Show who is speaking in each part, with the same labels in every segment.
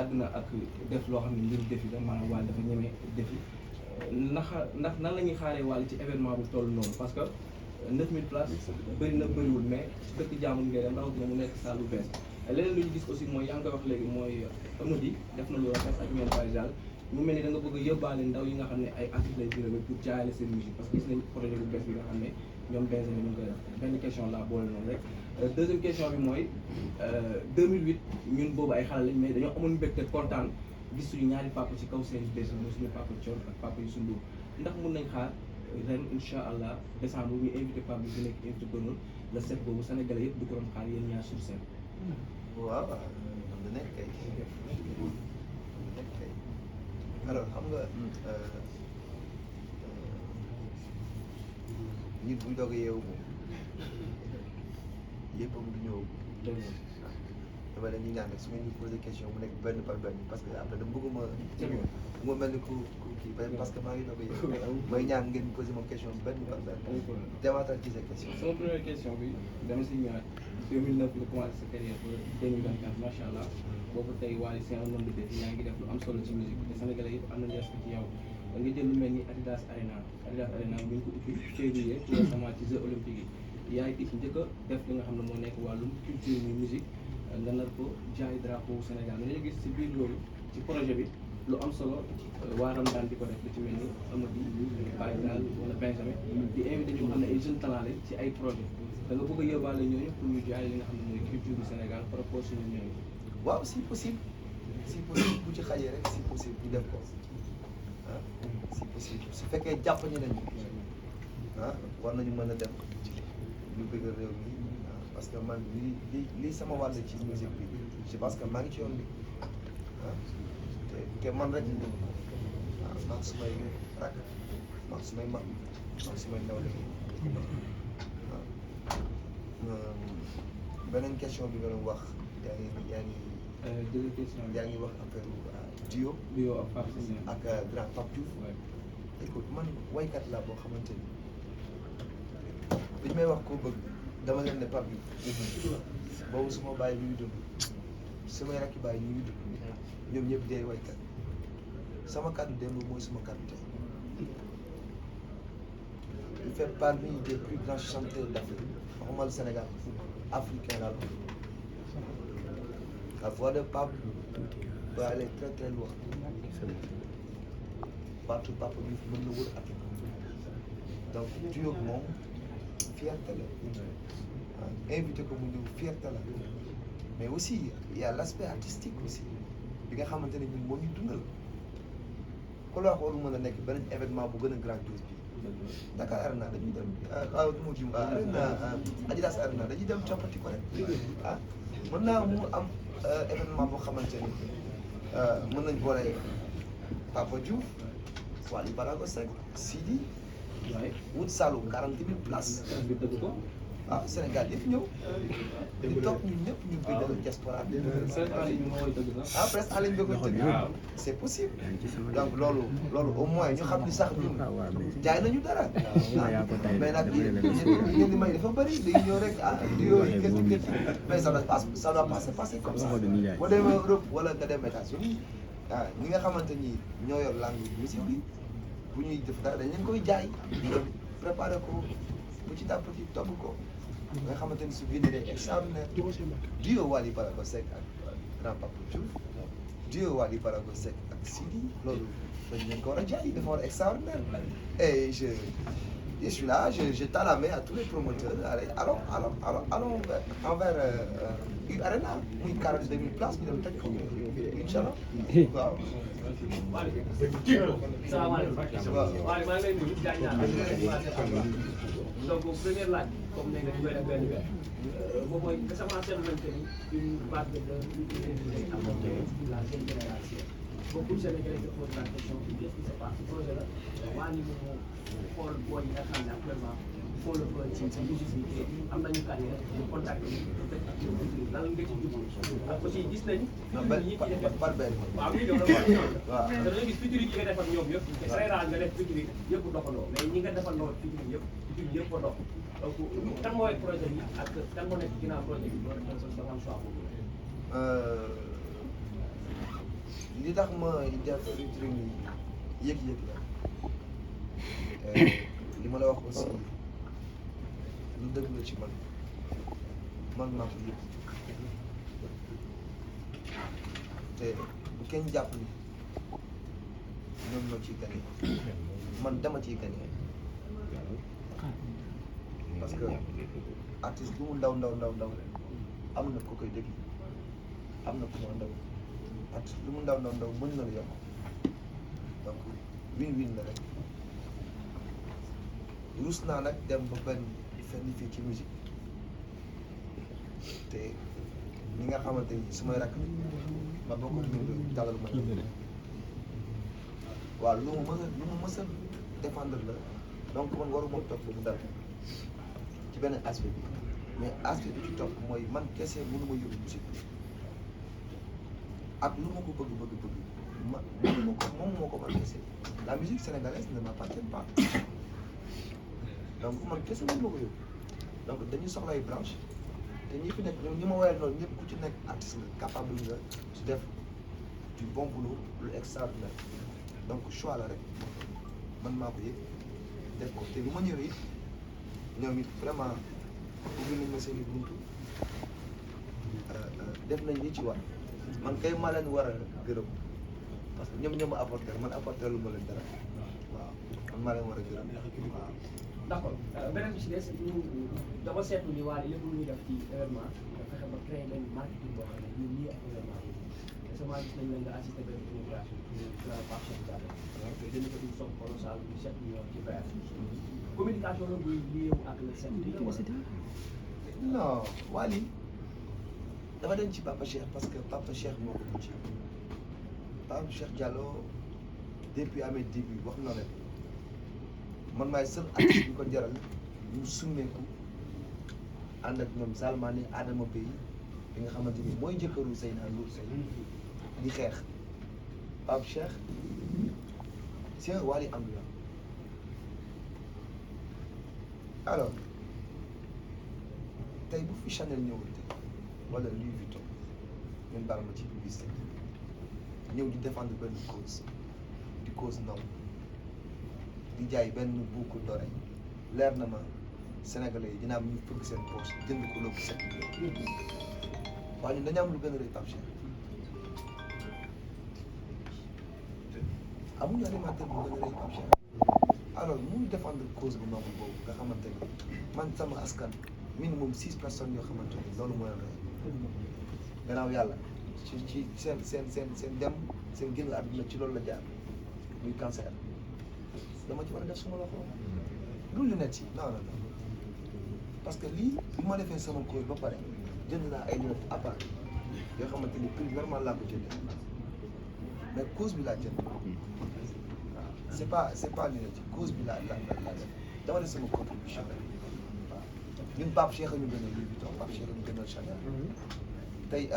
Speaker 1: yàgg na ak def loo xam ne mbiru défi la maanaam Wally dafa ñeme défi ndax nan la ñuy xaaree Wally ci événement bu toll noonu parce que 9000 places bëri na bëriwul mais dëkk jàmbur ngay dem rawatina mu nekk salle bu bees leneen lu ñu gis aussi mooy yaa ngi koy wax léegi mooy Amady def na lu rafet ak ñoom par exemple mu mel ni da nga bëgg a yóbbaale ndaw yi nga xam ne ay artistes lay biré pour jaayale seen musique parce que gis nañ projet bu bees bi nga xam ne ñoom Benjamin ñu ngi koy def benn question laa boole noonu rek deuxième question bi mooy 2008 ñun boobu ay xale lañ mais dañoo amoon mbégte kontaan gis suñu ñaari papa ci kaw seen bés mooy suñu papa Thione ak papa Youssou Ndour ndax mun nañ xaar ren incha allah décembre ñu invité papa bi nekk invité d'honneur le 7 boobu Sénégalais yëpp du ko doon xaar yéen ñaar sur scène.
Speaker 2: waaw lu nekk kay alors xam nga nit buy doog a yeewu moom yëppam du ñëw dama leen ñu ñaan rek su ma ñu posé question mu nekk benn par benn parce que après dama bëgguma mu mel ni ku kii parce que maa ngi doog a yeewu mooy ñaan ngeen posé moom question benn par benn demaatal ci sa question.
Speaker 1: sama première question bi dama si ñëwaat 2009 la commencé sa carrière ba 2024 macha allah boobu tey Wally c'est un homme de défi yaa ngi def lu am solo ci musique te Sénégalais yëpp am nañu respect ci yow da nga jël lu mel ni Adidas Arena bu ñu ko ubbi février tout récemment ci Jeux olympiques yi yaay ki njëkk a def li nga xam ne moo nekk wàllum culture muy musique nga nar ko jaay drapeau Sénégal mais dañu gis ci biir loolu ci projet bi lu am solo waa Ramadan di ko def lu ci mel ni Amady Baye Dal wala Benjamin di invité ñu xam ne ay jeunes talent lañ ci ay projet da nga bëgg a yóbbaale ñooñu pour ñu jaay li nga xam ne mooy culture du Sénégal par rapport suñu ñooñu.
Speaker 2: waaw si possible bu ci xajee rek si possible ñu def ko ah si possible su fekkee jàpp ñu nañu ah war nañu mën a dem ñu bëgg réew mi parce que man lii sama wàll ci musique bi je pense que maa ngi ci yoon bi ah te man rek ñu dégg ah maa ngi sumay rakk maa ngi sumay mag maa ngi sumay ndaw léegi waaw beneen question bi nga doon wax
Speaker 1: deuxième question
Speaker 2: yaa ngi wax affaire duo
Speaker 1: ak Pape Singh
Speaker 2: ak grand Pape Diouf. écoute man waykat laa boo xamante ni bi ñu may wax koo bëgg dama leen ne Pape Diouf boobu su ma bàyyi ñu ngi dund samay rakki bàyyi ñu ngi dund ñoom ñëpp dee waykat sama kàddu démb mooy sama kàddu tey il fait parmi des plus grands chanteurs d'Afrique waxuma le Sénégal africain laa ko la voix de Pape va aller très très loin partout Pape Diouf mën na wër Afrique donc duo moom fierté la invité ko mu ñëw fierté la mais aussi il y a l'aspect artistique aussi bi nga xamante ne ñun moo ñu dundal ku la wax waru mën a nekk beneen événement bu gën a grandiose bi Dakar Arena dañuy dem Adidas Arena dañuy dem coppati ko rek ah mën naa mu am événement boo xamante ni mën nañ boole Papa Diouf Wally Ballago Seck Sidi wut Saloum 40 000 places ah Sénégal yëpp ñëw di toog ñun ñëpp ñu bindal diaspora bi ah presse en ligne bi ko tëgg c'est possible donc loolu au moins ñu xam ni sax ñun jaay nañu dara mais nag ngeen di may dafa bëri dañu ñëw rek ah di yooyu kër mais ça doit pas se passer comme ça boo demee Europe wala nga dem États-Unis ah ñi nga xamante ni ñoo yor langue musique bi bu ñuy def dara dañ leen koy jaay préparer ko petit à petit togg ko nga xamante ni su génnee day extraordinaire duo Wally Ballago Seck ak grand Papa Diouf duo Wally Ballago Seck ak Sidi loolu dañ leen ko war a jaay dafa war a extraordinaire et je suis là je tends la main à tous les promoteurs allons envers Arena muy 42 000 places ñu dem toj ko inchallah waaw.
Speaker 3: salaamaaleykum. waaw maa ngi lay nuyu jaay naa donc première laaj comme ne nga ci benn weer moom mooy récemment seetlu nañ que ni une vague de l'utilisation apportée la jeune génération beaucoup de Sénégalais se posent la question qu'est-ce qui se passe projet la waa ni moom moo xool booy yi nga xam ne actuellement foo la ko ci musique bi am nañu carrière ñu contacté peut-être ak lan nga ci jublu ak aussi gis nañ ñi ci def
Speaker 2: par benn
Speaker 3: waaw oui loolu waaw da nga gis featuring yi nga def ak ñoom yëpp c'est très rare nga def featuring yëpp doxaloo mais ñi nga defal loolu featuring yëpp ko dox donc kan mooy projet bi ak kan moo nekk ginnaaw projet bi loolu dafa am choix boobu
Speaker 2: li tax ma def featuring yëg-yëg la li ma la wax aussi lu dëgg la ci man maa ko yëg te bu kenn jàpp ni ñoom ñoo ciy gagné man dama ciy gagné parce que artiste lu mu ndaw am na ko koy déglu am na ku mu ndaw artiste lu mu ndaw mën na la yokk donc win-win la rek rus naa nag dem ba benn fenn fii ci musique te ñi nga xamante ni su may rakk ma bokk ak ñoom dalal ma waaw lu mu mës a défendre la donc man waruma topp lu mu dal ci benn aspect bi mais aspect bi ci topp mooy man kese mënu ma yóbbu musique ak lu ma ko bëgg moom moo ko man kese la musique sénégalaise ne m'appartient pas donc man kese mënu ma ko yóbbu donc dañuy soxla ay branche te ñi fi nekk ñoom ñi ma woyal loolu ñëpp ku ci nekk artiste la capable nga ci def du bon boulot lu extraordinaire donc choix la rek man maa ko yëg def ko te bu ma ñëwee it ñoom it vraiment ubbi nañ ma seen i buntu def nañ li ci war man kay maa leen war a gërëm parce que ñoom ñoo ma apporter man apporter lu ma leen dara waaw man maa leen war a gërëm waaw.
Speaker 3: d'accord beneen bi ci des dama seetlu ni Wally lépp lu ñuy def ci événement nga fexe ba créer benn marketing boo xam ne ñun lii ak événement bi récemment gis nañ la nga assisté benn immigration pour la Pape Cheikh Diallo te dina ko une somme colossale bu 7 millions ci VR communication la buy lié ak le set bi
Speaker 2: non Wally dafa dem ci Papa Cheikh parce que Papa Cheikh moo ko ci Pape Cheikh Diallo depuis amee début wax na leen man maay seul artiste bi ko jaral ñu summeeku ànd ak ñoom Salmane Adama Bey bi nga xamante ni mooy jëkkëru Seyna Ndour Sey di xeex Pape Cheikh c'est un Wally ambulant alors tey bu fi Chanel ñëwul tey wala Louis Vuitton ñun baal ma ci publicité ñëw di défendre benn cause ndaw di jaay benn boucle d'oreille leer na ma Sénégalais yi dina am ñu fëgg seen poche jënd ko lépp 7 millions waaye ñun dañu am lu gën a rëy Pape Cheikh amuñu animateur bu gën a rëy Pape Cheikh alors mu défendre cause bu noble boobu nga xamante ni man sama askan minimum 6 personnes yoo xamante ni loolu mooy rëy gannaaw yàlla ci seen dem seen génn àdduna ci loolu la jaar muy cancer dama ci war a def suma loxo loolu lu nekk ci non parce que lii bi ma defee sama cause ba pare jënd naa ay lunettes à part yoo xamante ni prix normal laa ko jëndee mais cause bi laa jënd waaw c'est pas lunette yi cause bi laa def dama def sama contribution waaw ñun Pape Cheikh ñu gënal Louis Vuitton Pape Cheikh ñu gënal Chanel tey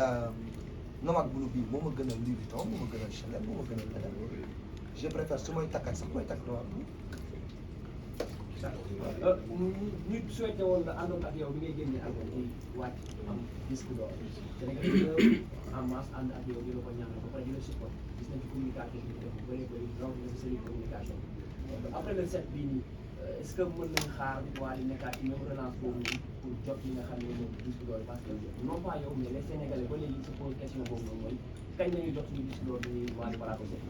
Speaker 2: nomade blue bii moo ma gënal Louis Vuitton moo ma gënal Chanel moo ma gënal leneen je préfère su may takkat sax may takk nomade blue.
Speaker 3: ñu souhaité woon nga àndoon ak yow bi ngay génne album ci wàcc am disque d'or Sénégal en masse ànd ak yow di la ko ñaanal ba pare di la support gis nañ ci communication bi def bu bëree bëri donc nga sëriñ communication après le set bii nii est-ce que mën nañ xaar Wally nekkaat ci même relance boobu pour jot li nga xam ne moom disque d'or parce que non pas yow mais les Sénégalais ba léegi se pose question boobu noonu mooy kañ lañuy jot suñu disque d'or bi Wally balaa ko set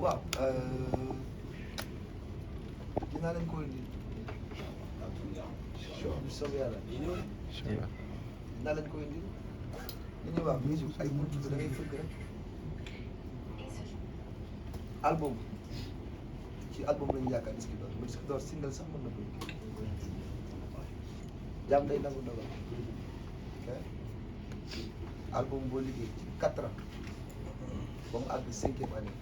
Speaker 2: waaw dinaa leen ko indi bu soobee yàlla dinaa leen ko indi li ñuy wax musique ay buntu da ngay fëgg rek album ci album lañu yaakaar disque d'or mais disque d'or single sax mën na ko liggéey jàmm day nangu dogal ok album boo liggéey ci 4 ans ba mu àgg 5e année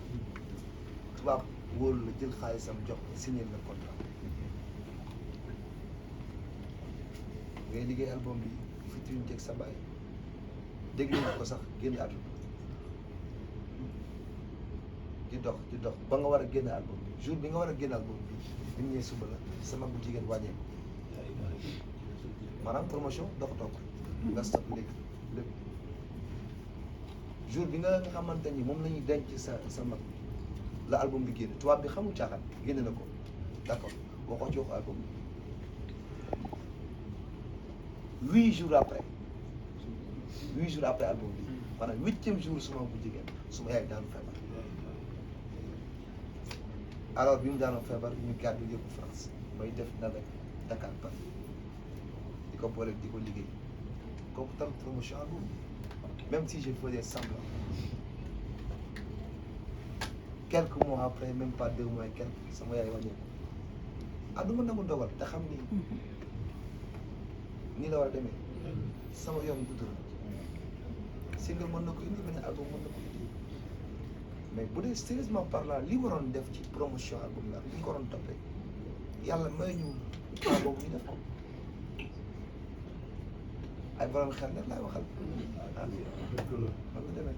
Speaker 2: tubaab wóolu la jël xaalisam jox signé le contrat ngay liggéey album bi featuring teg sa baay déglu ko sax génn àdduna di dox ba nga war a génn album bi jour bi nga war a génn album bi bi ñu ñëwee suba la sama bu jigéen wàññeeku maanaam promotion doxatoo ko nga stop léegi lépp jour bi nga xamante ni moom la ñuy denc sa mag la album bi génn tubaab bi xamul caaxaan génne na ko d'accord waxoo ci waxu album bi 8 jours après album bi maanaam 8e jour suma bu jigéen suma yaay daanu feebar alors bi mu daanoo feebar ñu gàddu yóbbu France may def navette Dakar Paris di ko boole di ko liggéey kooku tam promotion album même si je faisais semblant quelques mois après même pas 2 mois et quelques sama yaay wàññeeku du ma nangu ndogal te xam ni nii la war a demee sama yoon gudd na single mën na ko indi beneen album mën na ko indi mais bu dee sérieusement parlant li waroon def ci promotion album la li ñu ko waroon toppee yàlla may ñu temps boobu ñu def ko ay borom xel rek laay waxal man la demee